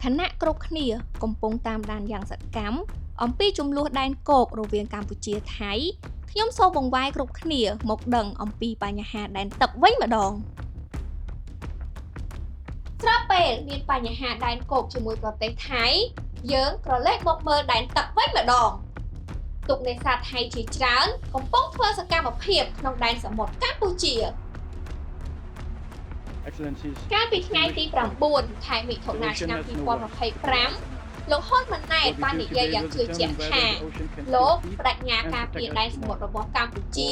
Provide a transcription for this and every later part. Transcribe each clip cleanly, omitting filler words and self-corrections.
ខណៈគ្រប់គ្នាកំពុងតាមដានយ៉ាងសកម្មអំពីជម្លោះដែនគោករវាងកម្ពុជាថៃខ្ញុំសូមបង្វែរគ្រប់គ្នាមកដឹងអំពីបញ្ហាដែនទឹកវិញម្ដងស្របពេលមានបញ្ហាដែនគោកជាមួយប្រទេសថៃយើងក្រឡេកមកមើលដែនទឹកវិញម្ដងទូកនេសាទថៃជាច្រើនកំពុងធ្វើសកម្មភាពក្នុងដែនសមុទ្រកម្ពុជា Excellencies, កាលពីថ្ងៃទី9ខែមិថុនាឆ្នាំ2025លោកហ៊ុនម៉ាណែតបាននិយាយយ៉ាងជឿជាក់ថាលោកប្តេជ្ញាការពារដែនសមុទ្ររបស់កម្ពុជា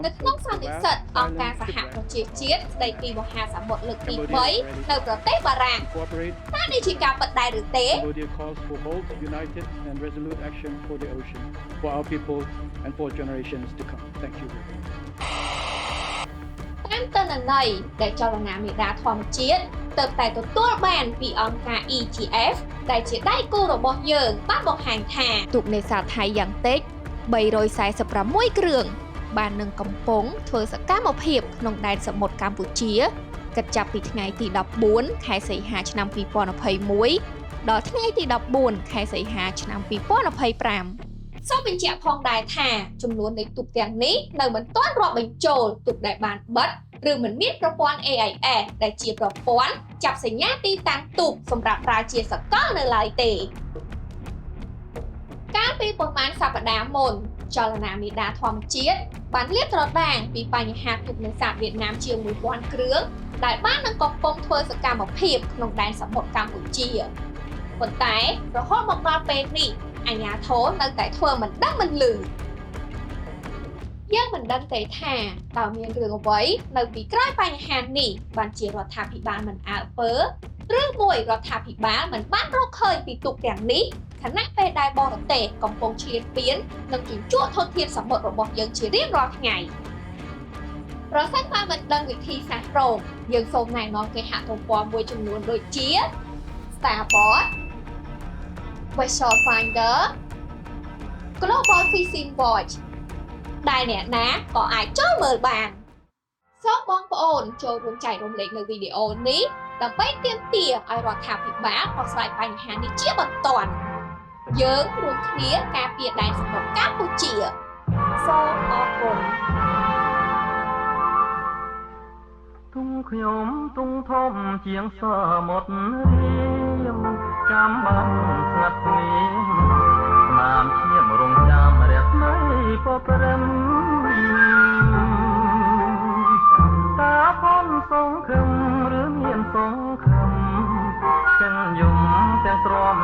នៅក្នុងសន្និសីទអង្គការសហប្រជាជាតិស្ដីពីមហាសមុទ្រលើកទី3នៅប្រទេសបារាំង cooperate. តើនេះជាការពិតដែរឬទេ Cambodia calls for bold, united, and resolute action for the ocean, for our people, and for generations to come. Thank you very much. តាមទិន្នន័យដែលចលនាមាតាធម្មជាតិទើបតែទទួលបានពីអង្គការ EGF ដែលជាដៃគូរបស់យើងបានបង្ហាញថាទូកនេសាទថៃយ៉ាងតិច346គ្រឿងបាននឹងកំពុងធ្វើសកម្មភាពក្នុងដែនសមុទ្រកម្ពុជាគិតចាប់ពីថ្ងៃទី14ខែសីហាឆ្នាំ2021ដល់ថ្ងៃទី14ខែសីហាឆ្នាំ2025សូមបញ្ជាក់ផងដែរថាចំនួននៃទូកទាំងនេះនៅមិនទាន់រាប់បញ្ចូលទូកដែលបានបិទឬមិនមានប្រព័ន្ធ AIS ដែលជាប្រព័ន្ធចាប់សញ្ញាទីតាំងទូកសម្រាប់ប្រើជាសកលនៅឡើយទេកាលពីប្រមាណសប្តាហ៍មុនចលនាមាតាធម្មជាតិបានលាតត្រដាងពីបញ្ហាទូកនេសាទវៀតណាមជាង1000គ្រឿងដែលបាននឹងកំពុងធ្វើសកម្មភាពក្នុងដែនសមុទ្រកម្ពុជាប៉ុន្តែរហូតមកដល់ពេលនេះអាជ្ញាធរនៅតែធ្វើមិនដឹងមិនឮយើងមិនដឹងទេថាតើមានរឿងអ្វីនៅពីក្រោយបញ្ហានេះបានជារដ្ឋាភិបាលមិនអើពើឬមួយរដ្ឋាភិបាលមិនបានរកឃើញពីទូកទាំងនេះខណៈពេលដែលបរទេសកំពុងឈ្លានពាននិងជញ្ជក់ធនធានសមុទ្ររបស់យើងជារៀងរាល់ថ្ងៃប្រសិនបើមិនដឹងវិធីសាស្ត្ររកយើងសូមណែនាំគេហទំព័រមួយចំនួនដូចជា Starboard, Vessel Finder, Global Fishing Watch ដែលអ្នកណាក៏អាចចូលមើលបានសូមបងប្អូនចូលរួមចែករំលែកនៅវីដេអូនេះដើម្បីទាមទារឲ្យរដ្ឋាភិបាលដោះស្រាយបញ្ហានេះជាបន្ទាន់យើងរួមគ្នាការពារដែនសមុទ្រកម្ពុជាសូមអរគុណ ទុំខ្ញុំទុំធំជាងសមុទ្ររៀមចាំបានស្ងាត់ស្ងៀមស្នាមឈាមរងចាំរស្មីពព្រឹមតាផនសងខឹមឬមានសងខឹមចិនយំទាំងទ្រាំ